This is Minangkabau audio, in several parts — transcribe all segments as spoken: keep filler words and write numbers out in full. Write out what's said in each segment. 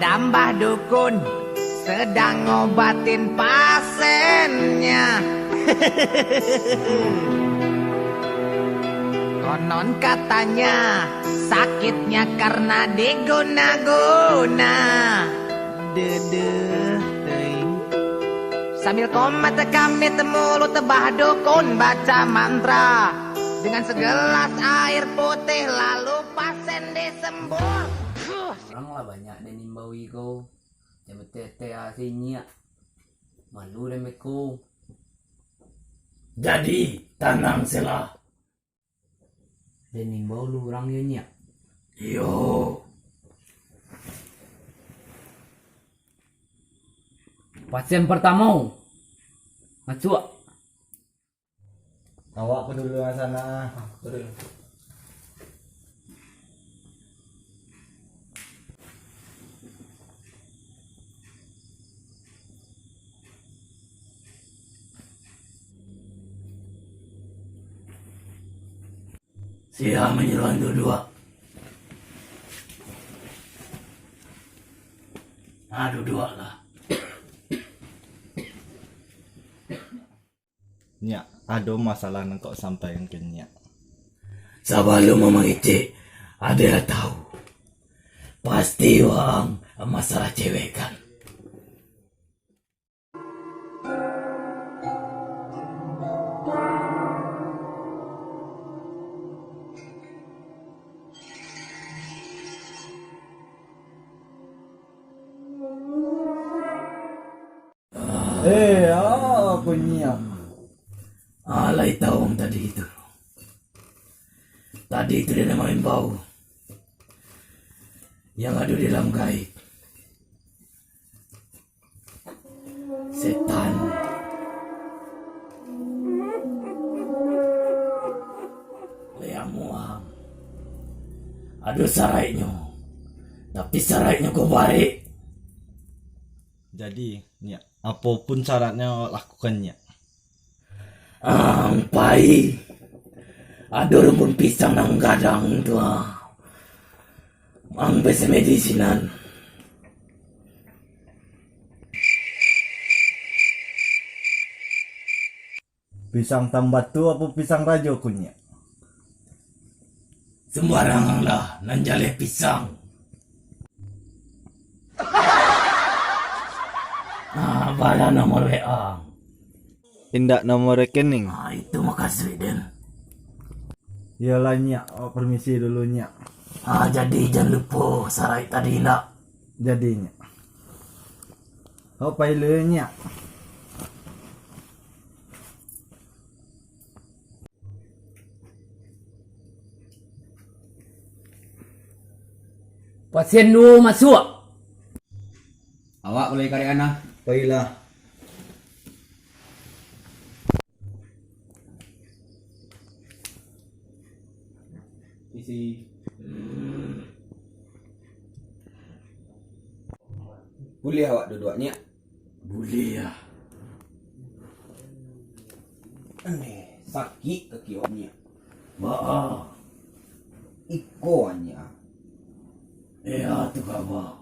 Dambah dukun sedang ngobatin pasiennya. Konon katanya sakitnya karena diguna-guna. Dedeh, teuing. Sambil komat kamit mulut bah dukun baca mantra. Dengan segelas air putih lalu pasien disembur. Urang lah banyak den imbaui ko. Jan bateh-teh ati nyiak. Malu den beko. Jadi, tanang selah. Den imbau lu urang yo nyiak. Iyo. Pasien partamo. Masuak. Awak ko dulu ka sana. Sia manyuruah duduak? Ah, duduaklah. Nyiak, ado masalah nan kok sampaikan ka nyiak. Sabalun mangecek, aden lah tahu. Pasti waang masalah cewek kan? Eh, ah, ko nyiak. Alai tawang tadi tu. Tadi tu den maimbau. Yang ado di dalam gaib. Setan. Liang muang. Ado saraiknyo. Tapi saraiknyo ko barek. Jadi, nyiak, apopun syaratnyo, lakukan, nyiak. Ang pai. Ado rumpun pisang nan gadang tu, ah. Ang besi medisinan. Pisang tambatu apo pisang rajo ko nyiak? Sumbaranglah nan jaleh pisang. Ah, bara nomor W A? Indak nomor rekening. Ah, itu makasuik den. Iyolah nyiak, awak permisi dulu nyiak. Ah, jadi jan lupo saraik tadi indak? Jadi nyiak. Awak pai dulu nyiak. Pasien duo masuak. Awak mulai karek ana. Pailah. Isi. Buliah awak duduak, nyiak? Buliah. Aneh, sakik kaki awak, nyiak. Baa? Iko, nyiak. Iyo, tu kaba.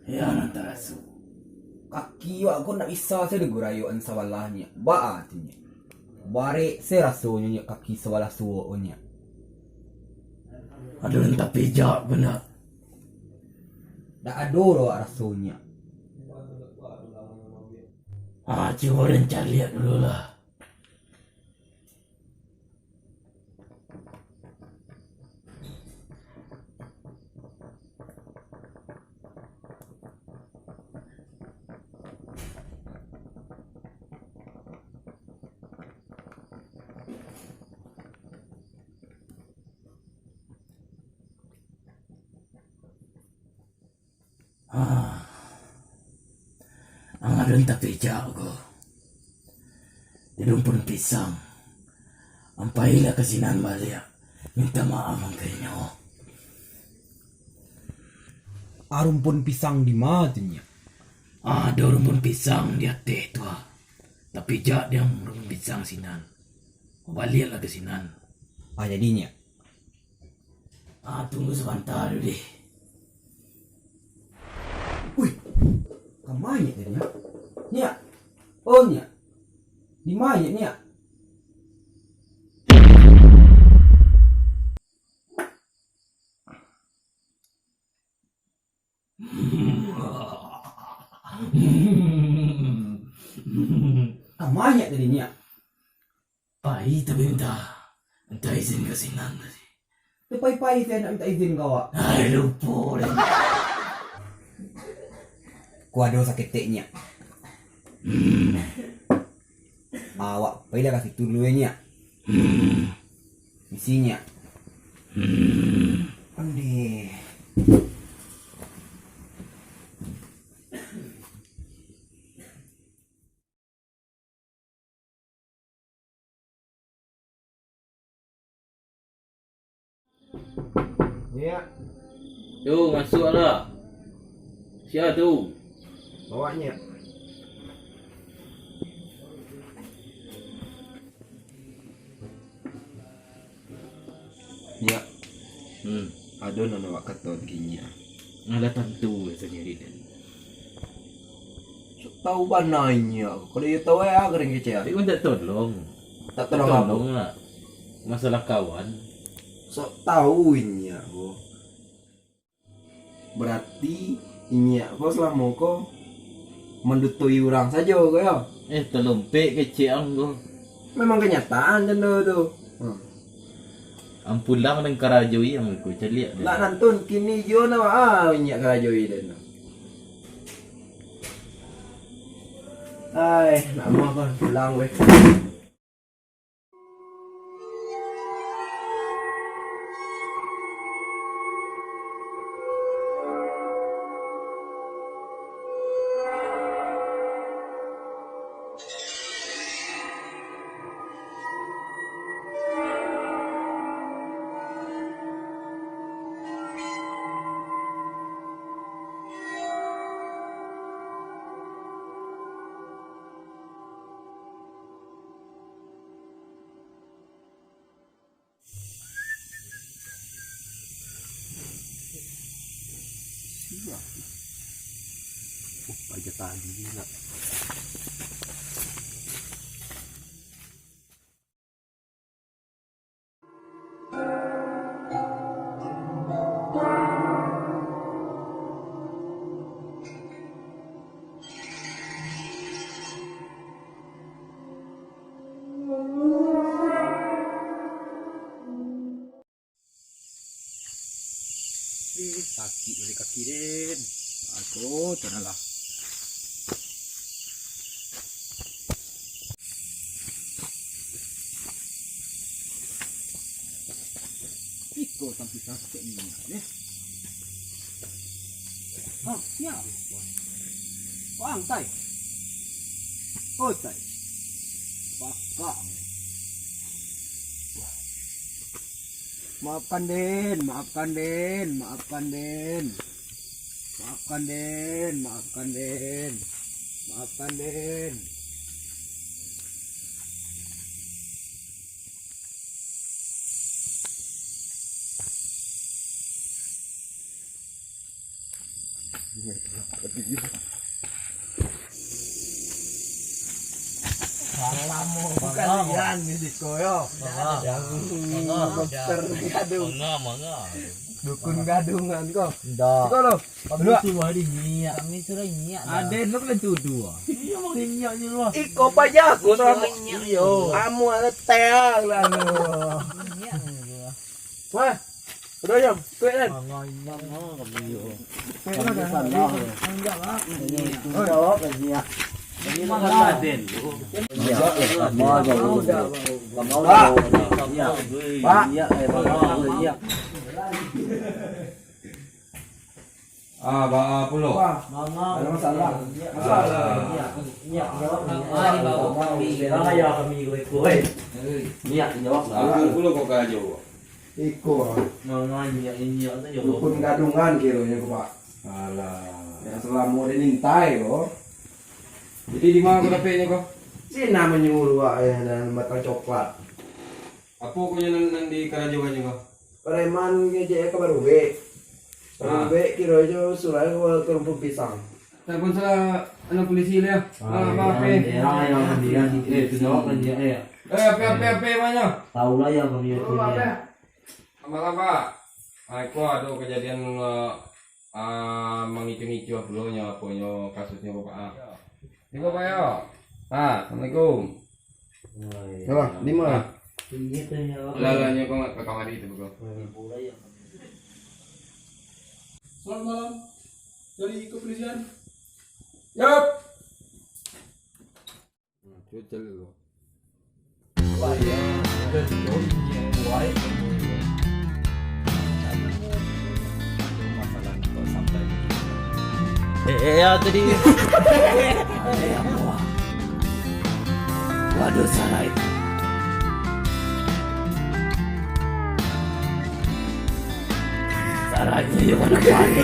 Iyo, nan taraso. Kaki awak ko ndak bisa se digurayokan sabalah, nyiak. Baa tu, nyiak? Barek se rasonyo, nyiak, kaki sabalah suok ko, nyiak. Ado nan tapijak ko ndak? Ndak ado doh awak raso, nyiak. Ah, cubo den caliak dulu lah. Ah, ang ado nan tapijak ko. Di rumpun pisang. Ang pailah ka sinan baliak. Minta maaf ang ka inyo. Ah, rumpun pisang di ma tu, nyiak? Ah, ado rumpun pisang di ateh tu, ah. Tapijak dek ang rumpun pisang sinan. Baliaklah ka sinan. Ah, jadi, nyiak. Ah, tunggu sabanta dulu deh. Mayik tadi, Nyiak. Nyiak. Oh, Nyiak. Di ma Nyiak, Nyiak? Ka ma Nyiak tadi, Nyiak? Pai tapi minta, minta izin ka sinan tadi. Tu pai-pai se nak minta izin ka awak. Ai, lupo deh. Ko ado saketek, Nyiak. Hmm. Awak pailah ka situ dulu, Nyiak. Hmm. Misi, Nyiak. Hmm. Ondeh. Nyiak. Tu, masuaklah. Sia tu? Awak, Nyiak. Nyiak. Hmm. Ado nan awak kato ka Nyiak. Alah tantu rasonyo, Rin. Sok tau bana Nyiak. Kalau iyo tau, eh, ah, kering kecek. Tapi minta tolong. Tak tolong apo? Tolong lah. Masalah kawan. Sok tau Nyiak ko. Berarti Nyiak ko salamo ko mandutoi urang sajo ko yo? Eh, talompek kecek ang ko. Memang kenyataan cando tu. Hmm. Ang pulang den karajoi ang ko, caliak den. Nak nantun kini juo nak, ah, Nyiak karajoi den. Ai, nak amuah ko pulang weh. Siap. Oh, pajak tadi nak. Ih, sakik dari kaki, Den. Aku, canalah. Iko sampai sakik ni, eh. Ah, ya. Bang, tai. Oh, tai. Pakak. Maafkan, Den, maafkan, Den, maafkan, Den. Maafkan, Den, maafkan, Den. Maafkan, Den. Salah mau kalian di siko yo. Mangga. Yang dokter gadung. Mangga, mangga. Dukun gadungan ko. Ndak. Siko lo. Kami suruah di Nyiak. Kami suruah Nyiak dah. Ade lu kena tuduh. Iyo, mang Nyiak je lu. Iko paja aku sama. Iyo. Kamu ada teang lah lu. Nyiak je lu. Wah. Udah, Yam. Kuat kan? Mangga, Nyiak, mangga, kami yo. Kuat kan? Salah. Enggak, Pak. Jawab lah, Nyiak. Ini mah Raden. Iya. Mau jawab. Pak. Iya. Pak. Iya, eh, Pak. Iya. Ah, ba-, ah, pulo. Wah, ada masalah. Masalah. Iya, iya, jawab. Ah, dibawa kami. Sekarang aja kami ikut-ikut, eh. Iya, jawab. Ah, pulo kok karajo. Iko. Manga inyak-inyak tu, yo. Dukun gadungan kironyo ko, Pak. Alah. Yang salamo den intai ko. Jadi, di ma ko dapeknyo ko? Cina manyuruh, Pak, eh, dan batang coklat. Apo ko nan, nan dikarajokannyo ko? Preman ngecek ka baruek. Ah. Baruek kironyo suruah ka rumpun pisang. Waalaikumsalam, anu, polisi lah. Ah, maaf, eh. Eh, tu jawab kan dia, eh. Eh, apa, apa, apa, mana? Tahu lah ya, kami itu ya. Malam, Pak. Ah, iko ado kajadian, eh, ah, mangicu-ngicu pulo nyo, aponyo kasusnyo, Bapak, ah. Ni, Bapak, yo. Ah, assalamualaikum. Wah, di mana? Lah, lah, nyo kau ka kamari tu, bro. Selamat malam. Dari kepolisian. Yap. Cuba cari dulu. Eh, eh, ya, tadi. Waduh, sarai. Sarai, iyo, mana kuat.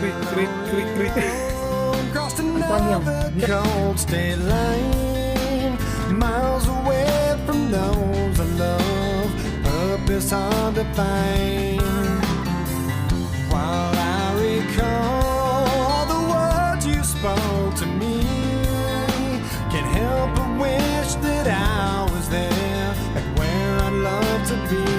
Krik, krik, krik, krik. Across another cold state line, miles away from those I love, purpose hard to find. While I recall the words you spoke to me, can't help but wish that I was there and where I'd love to be.